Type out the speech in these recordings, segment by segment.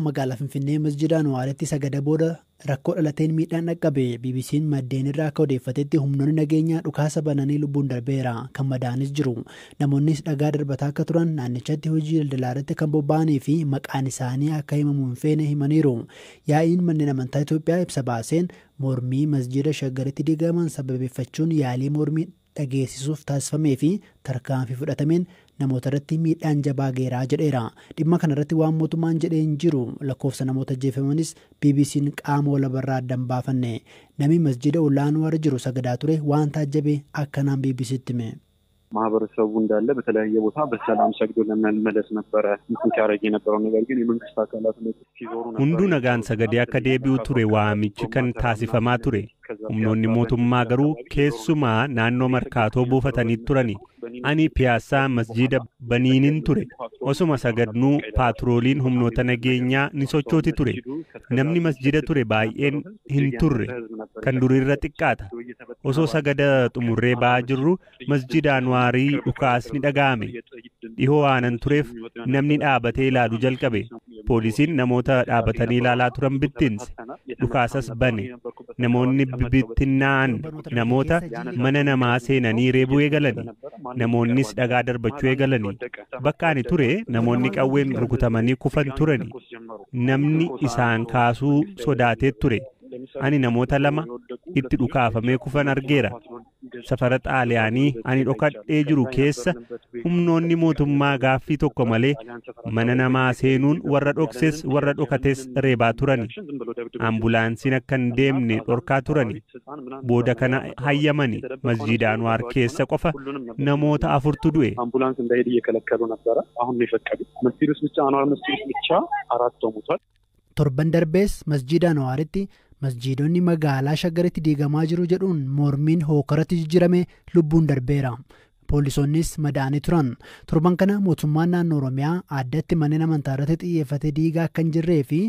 Magaalaa Finfinnee Masjida Anwaaritti sagada booda rakkoo dhalateen miidhaan dhaqqabe. BBC'n maddeen irraa akka odeeffatetti, humnoonni nageenyaa dhukaasa bananii lubbuun darbeera. Kan madaanis jiru. Namoonnis dhagaa darbataa akka turan naannichatti hojii daldalaa irratti kan bobba'anii fi maqaan isaanii akka himamu hin feene himaniiru. Yaa'iin manneen amantaa Itoophiyaa ibsa baaseen, mormii masjida Shaggaritti diigaman sababeeffachuun yaalii mormii dhageessisuuf taasifamee fi tarkaanfii fudhatameen namoota irratti miidhaan jabaa geeraa jedheera. Dhimma kana irratti waan mootummaan jedhee hin jiru. Lakkoofsa namoota ajjeefamanis BBC'n qaama walabarraa adda hin baafanne. Namni masjida olaanoo jiru sagadaa ture waan taajjabe akkanaan BBCtti hime. ማህበረሰቡ እንዳለ በተለያየ ቦታ በሰላም ሰግዶ ለመመለስ ነበረ እንትን ሲያደርግ የነበረው። ነገር ግን የመንግስት አካላት ሲዞሩ Hunduu nagaan sagadee akka deebi'u ture waamichi kan taasifamaa ture. Humnoonni mootummaa garuu keessumaa naannoo Markaatoo buufatanii turani. Ani Piyaassaa Masjiida Baniinin ture. Osuma sagadnuu paatrooliin humnoota nageenyaa ni sochooti ture. Namni masjida ture baay'een hin turre. Kan durirra xiqqaata. Osoo sagada xumurree ba'aa jirru Masjida Anwaarii dhukaasni dhaga'ame. Dhihoo waanan tureef namni dhaabatee ilaaluu jalqabe. Poolisiin namoota dhaabatanii ilaalaa turan bittinse. Dhukaasas bane. Namoonni bibittinnaa'an namoota mana namaa seenanii reebuu eegalani. Namoonnis dhagaa darbachuu eegalani. Bakka ani ture namoonni qawween rukutamanii kufan turani. Namni isaan kaasuu sodaatee ture. Ani namoota lama itti dhukaafamee kufan argeera. Safara Xaaliyaanii ani dhokadhee jiru keessa humnoonni mootummaa gaaffii tokko malee mana namaa seenuun warra dhokses warra dhokates reebaa turani. Ambulaansiin akka hin deemne dhorkaa turani. Booda kana hayyamani. Masjiida Anwaar keessa qofa namoota afurtu du'e. አምቡላንስ እንዳይሄድ እየከለከሉ ነበረ። አሁን ነው የፈቀዱት። መስጊድ ውስጥ ብቻ፣ አንዋር መስጊድ ውስጥ ብቻ አራት ሰው ሞቷል። Torban darbees Masjiida Anwaaritti masjiidonni magaalaa Shaggaritti diigamaa jiru jedhuun mormiin hookaratti jijjiirame lubbuun darbeera. Poolisoonnis madaa'anii turan. Torban kana mootummaan naannoo Oromiyaa addatti manneen amantaa irratti xiyyeeffatee diigaa akka hin jirree fi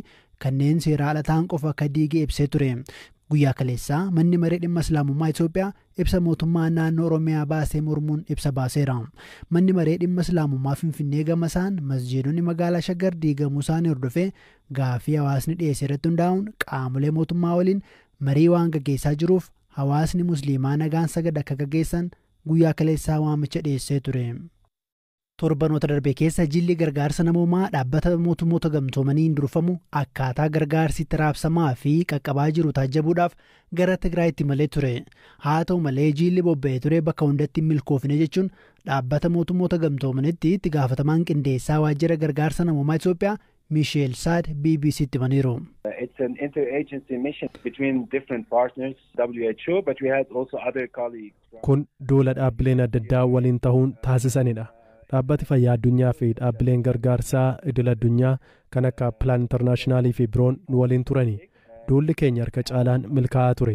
kanneen seera ala ta'an qofa akka diige ibsee ture. Guyyaa kaleessaa Manni Maree Dhimma Islaamummaa Itoophiyaa ibsa mootummaa naannoo Oromiyaa baasee mormuun ibsa baaseera. Manni Maree Dhimma Islaamummaa Finfinnee gama isaan masjiidonni magaalaa Shaggar diigamuu isaanii hordofee gaaffii hawaasni dhiyeesse irratti hundaa'uun qaamolee mootummaa waliin marii waan gaggeessaa jiruuf, hawaasni musliimaa nagaan sagada akka gaggeessan guyyaa kaleessaa waamicha dhiyeessee ture. Torbanoota darbe keessa jilli gargaarsa namoomaa Dhaabbata Mootummoota Gamtoomaniin durfamu akkaataa gargaarsi itti raabsamaa fi qaqqabaa jiru taajjabuudhaaf gara Tigraayitti malee ture. Haa ta'u malee, jilli bobba'ee ture bakka hundatti hin milkoofne jechuun Dhaabbata Mootummoota Gamtoomanitti itti gaafatamaan qindeessaa waajjira gargaarsa namoomaa Itoophiyaa Miisheel Saad BBCtti himaniiru. It's an interagency mission between different partners, WHO, but we had also other colleagues. Kun duula dhaabbileen adda addaa waliin ta'uun taasisanidha. Dhaabbati Fayyaa Addunyaa fi dhaabbileen gargaarsaa idil addunyaa kan akka Plan Internationalii fi biroon nu waliin turani. Duulli keenya harka caalaan milkaa'aa ture.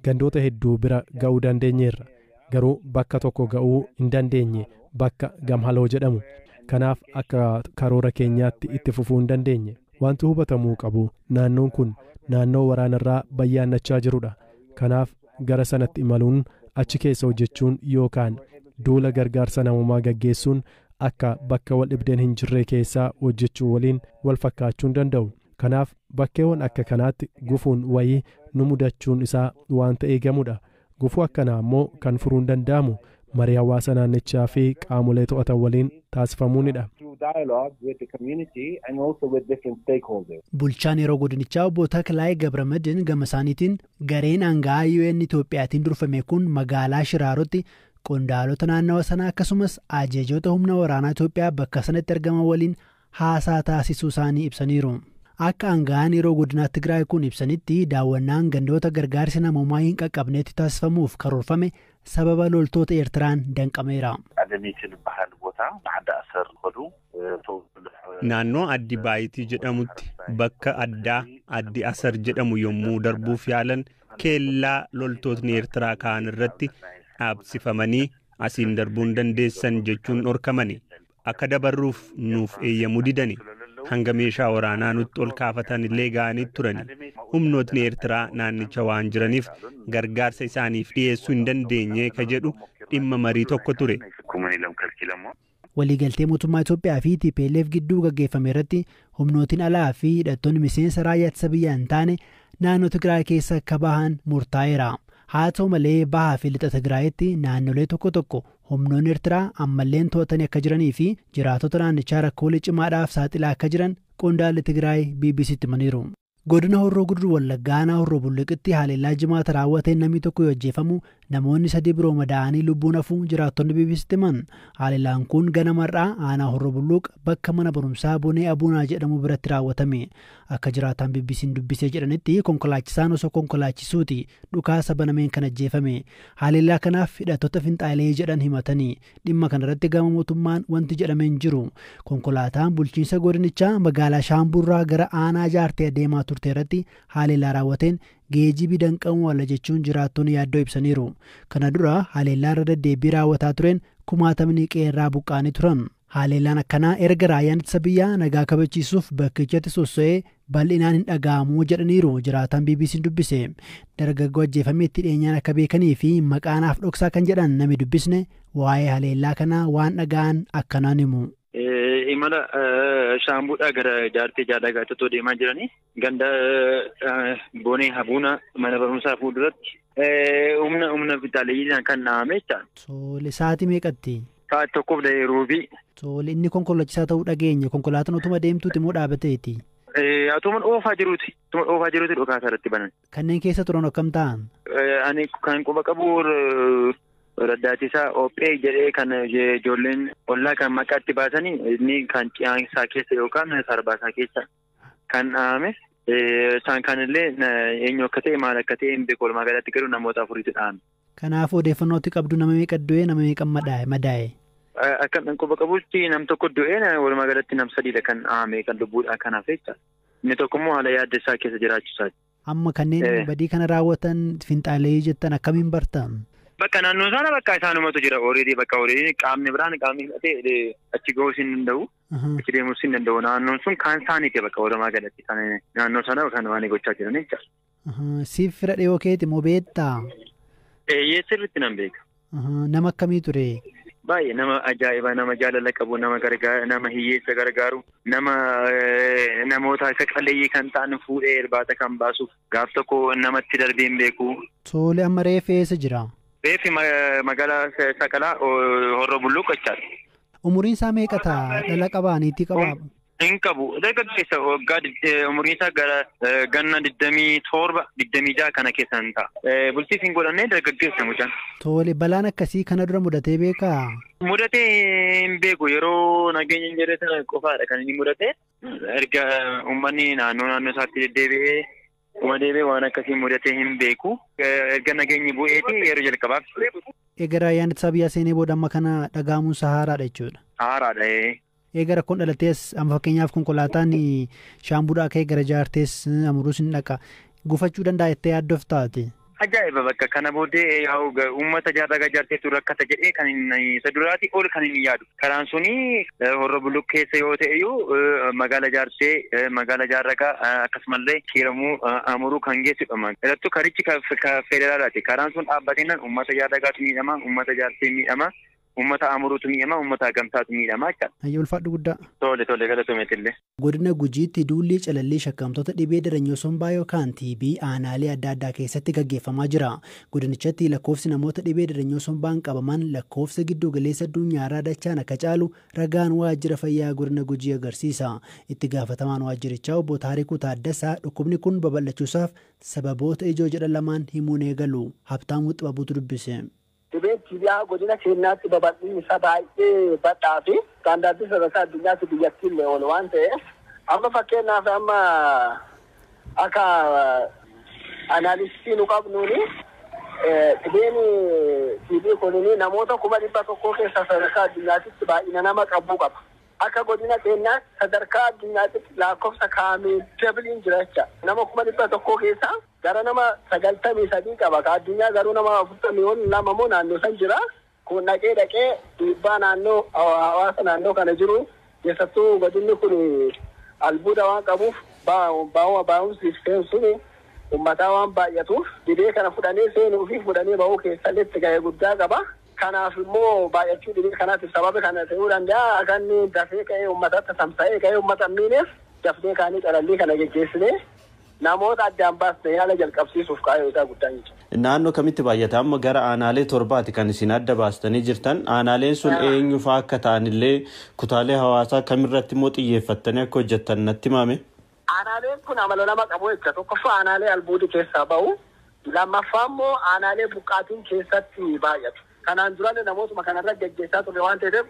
Gandoota hedduu bira ga'uu dandeenyeerra. Garuu bakka tokko ga'uu hin dandeenye, bakka Gamhaloo jedhamu. Kanaaf akka karoora keenyaatti itti fufuu hin dandeenye. Wanti hubatamuu qabu, naannoon kun naannoo waraanarraa bayyaannachaa jirudha. Kanaaf gara sanatti imaluun, achi keessa hojjechuun yookaan duula gargaarsa namoomaa gaggeessuun akka bakka wal dhibdeen hin jirre keessaa hojjechuu waliin wal fakkaachuu hin danda'u. Kanaaf bakkeewwan akka kanaatti gufuun wayii nu mudachuun isaa waanta eegamudha. Gufuu akkanaa immoo kan furuun danda'amu marii hawaasa naannichaa fi qaamolee to'atan waliin taasifamuunidha. Dialogue with the community and also with different stakeholders. Bulchaan yeroo godinichaa obbo Taklaay Gabramadin gama isaaniitiin, gareen aangaa'aa UN Itoophiyaatiin durfame kun magaalaa Shiraarotti qondaalota naannawa sanaa akkasumas ajajoota humna waraanaa Itoophiyaa bakka sanatti argaman waliin haasaa taasisuu isaanii ibsaniiru. Akka aanga'aan yeroo godinaa Tigraay kun ibsanitti, daawwannaan gandoota gargaarsi namoomaa hin qaqqabnetti taasifamuuf karoorfame sababa loltoota Eertiraan danqameera. ኣደሚቲ ዝበሃል ቦታ ንዓዲ ኣሰር ከዱ. Naannoo Addi Baayitii jedhamutti bakka addaa Addi Asar jedhamu yommuu darbuuf yaalan keellaa loltootni Eertiraa ka'an irratti dhaabsifamanii, asiin darbuu hin dandeessan jechuun dhorkamani. Akka dabarruuf nuuf eeyyamuu didani. Hanga meeshaa waraanaa nutti ol kaafatan illee ga'anii turani. Humnootni Eertiraa naannicha waan jiraniif gargaarsa isaaniif dhiyeessuu hin dandeenye ka jedhu dhimma marii tokko ture. Waliigaltee mootummaa Itoophiyaa fi TPLF gidduu gaggeeffame irratti humnootiin alaa fi hidhattoonni miseensa raayyaa ittisa biyyaa hin taane naannoo Tigraay keessa akka bahan murtaa'eera. Haa ta'u malee bahaa fi lixa Tigraayitti naannolee tokko tokko humnoonni Eertiraa ammalleen to'atanii akka jiranii fi jiraatota naannichaa rakkoolee cimaadhaaf saaxilaa akka jiran qondaalli Tigraay BBCtti himaniiru. Godina Horroo Guduruu Wallaggaa aanaa Horroo Bulluqitti haleellaa jimaata raawwateen namni tokko yoo ajjeefamu namoonni sadii biroo madaa'anii lubbuun hafuu jiraattonni BBCtti himan. Haleellaan kun ganamarraa aanaa Horroo Bulluq bakka mana barumsaa Bonee Abuunaa jedhamu biratti raawwatame. Akka jiraataan BBC'n dubbisee jedhanitti konkolaachisaan osoo konkolaachisuuti dhukaasa banameen kan ajjeefame. Haleellaa kanaaf hidhattoota finxaalee jedhan himatanii dhimma kanarratti gama mootummaan wanti jedhame hin jiru. Konkolaataan bulchiinsa godinichaa magaalaa Shaamburraa gara aanaa Jaartee adeemaa turte irratti haleellaa raawwateen geejjibi danqamuu walla jechuun jiraattonni yaaddoo ibsaniiru. Kana dura haleellaa irra deddeebii raawwataa tureen kumaatamni qeerraa buqqaanii turan. Haleellaan akkanaa erga raayyaan ittisa biyyaa nagaa kabachiisuuf bakkichatti sosso'ee bal'inaan hin dhaga'amuu jedhaniiru jiraataan BBC'n dubbise. Dargaggoo ajjeefame itti dhiyeenyaan akka beekanii fi maqaanaaf dhoksaa kan jedhan nami dubbisne waa'ee haleellaa kanaa waan dhaga'an akkanaan himu. Imala Shaambuudhaa gara Jaartee Jaadagaatti otoo deemaa jiranii ganda Bonee Habuuna mana barumsaa fuulduratti humna finxaaleeyyiidhaan kan dhahamee jechaadha. Tole sa'aatii meeqatti? Sa'aatii tokkoof ruubii. Tole inni konkolaachisaa ta'uu dhageenya konkolaataan utuma deemtuuti moo dhaabateeti? Atuma oofaa jiruuti. Atuma oofaa jiruuti dhukaasaa irratti banan. Kanneen keessa turan akkam ta'an? Ani kan quba qabu Raddaachisaa Ophee jedhee kan ijoolleen ollaa kan maqaatti baasanii inni kan ci'aan isaa keessa yookaan sarbaa isaa keessa kan dhahame. Isaan kaanillee eenyu akka ta'e maal akka ta'e hin beeku walumaa galatti garuu namoota afuriitu dhahame. Kanaaf odeeffannootti qabdu nama meeqa du'e nama meeqa madaa'e? Akka quba qabutti nam tokko du'e walumaa galatti nam sadiidha kan dhahame kan lubbuudhaan kan hafe jechaadha. Inni tokko immoo haala yaaddessaa keessa jiraachuusaati. Amma kanneen badii kana raawwatan finxaalee jettan akkamiin bartan? Bakka naannoo sana bakka isaanumatu jira ooreedii bakka ooreedii qaamni biraan qaamni hidhatee achi ga'uus hin danda'u. Achi deemuus hin danda'u naannoon sun kan isaaniiti bakka walumaa galatti kan naannoo sana kan waan gochaa jiran jechaadha. Siif fira dhiyoo keeti moo beektaa? Eeyyee sirriitti nan beeka. Nama akkamii ture? Baay'ee nama ajaa'ibaa nama jaalala qabu nama gargaaru nama hiyyeessa gargaaru nama namoota akka qalleeyyii kan ta'an fuudhee irbaata kan baasuuf gaaf tokko namatti darbee hin beeku. Tole amma reeffi eessa jira? Reeffi magaalaa Saqalaa Horroo Bulluq jechaadha. Umuriin isaa meeqa ta'a? Dhala qabaa niitii qabaa? Hin qabu. Dargaggeessa waggaa umuriin isaa gara ganna 27, 26 kana keessa hin ta'a. Bultiif hin godhanne dargaggeessa mucaan. Tole balaan akkasii kana dura mudatee beekaa? Mudatee hin beeku. Yeroo nageenya hin jirre sana qofaadha kan inni mudate. Erga uummanni naannoo naannoo isaatti deddeebi'ee uma deebi'ee waan akkasii mudatee hin beeku. Erga nageenyi bu'eeti yeroo jalqabaaf. Egaa raayyaan ittisa biyyaa seenee booda amma kana dhaga'amuun isaa haaraadha jechuudha. Haaraadha. Egaa rakkoon dhalatees amma fakkeenyaaf konkolaataan Shaambuudhaa ka'ee gara Jaartees Amuruus hin dhaqa. Gufachuu danda'a jettee yaaddoof taate. Ajaa'iba bakka kana booddee uummata Jaarragaa Jaarteetu rakkata jedhee kan isa duraati ol kan inni yaadu. Karaan suni Horroo Bulluq keessa yoo ta'e iyyuu magaala Jaarsee, magaala Jaarragaa akkasumallee Kiiramuu, Amuruu kan geessudha. Irrattuu karichi federaalaati. Karaan sun dhaabbateenaan uummata Jaarragaatu miidhama, uummata Jaarsee miidhama, uummata Amuruutu miidhama, uummata Gamtaatu miidhama jechaadha. Hayyee ulfaadhu guddaa. Tole tole galatomeetillee. Godina Gujiitti duulli calallii shakkamtoota dhibee daranyoo sombaa yookaan TB aanaalee adda addaa keessatti gaggeeffamaa jira. Godinichatti lakkoofsi namoota dhibee daranyoo sombaan qabaman lakkoofsa giddu galeessa addunyaarraa dachaan akka caalu ragaan waajjira fayyaa godina Gujii agarsiisa. Itti gaafatamaan waajjirichaa obbo Taarikuu Taaddasaa dhukkubni kun babal'achuusaaf sababoota ijoo jedhan lamaan himuun eegalu. Habtaamuu Xibabuutu dubbise. Dhibeen TB godina keenyaatti babal'inni isaa baay'ee bal'aa fi istaandaardii sadarkaa addunyaatti biyyattii illee ol waan ta'eef amma fakkeenyaaf amma akka anaalisisii nu qabnuuni dhibeen TB kunini namoota 100,000 keessa sadarkaa addunyaatti baay'ina nama qabuu qaba. Akka godina keenyaatti sadarkaa addunyaatti lakkoofsa kaa'amee dabaliin jira jecha. Nama 100,000 keessa gara nama 93 qaba. Ka addunyaa garuu nama 42 moo naannoo san jira. Kun dhaqee dhaqee dhiibbaa naannoo hawaasa naannoo kana jiru keessattuu godinni kun albuuda waan qabuuf baa'umsiif seensuun uummataa waan baay'atuuf dhibee kana fudhanii seenuu fi fudhanii ba'uu keessallee itti ga'ee guddaa qaba. Kanaaf immoo baay'achuu dhibee kanaatiif sababa kana ta'uu danda'a. Akka inni dafee ka'ee uummatatti tamsa'ee ka'ee uummata hin miineef dafnee kaanii calallii kana geggeessinee namoota addaan baasne yaala jalqabsiisuuf kaayyoo isaa guddaan jechuudha. Naannoo kamitti baay'ata? Amma gara aanaalee torbaati kan isin adda baastanii jirtan. Aanaaleen sun eenyu fa'aa akka ta'anillee kutaalee hawaasaa kamirratti immoo xiyyeeffattanii akka hojjettan natti himame. Aanaaleen kun amala lama qabu jecha. Tokkoffaa aanaalee albuudii keessaa bahu. Lammaffaa immoo aanaalee buqqaatiin keessatti baay'atu. Kanaan duraan namootuma kanarra geggeessaa turre waan ta'eef.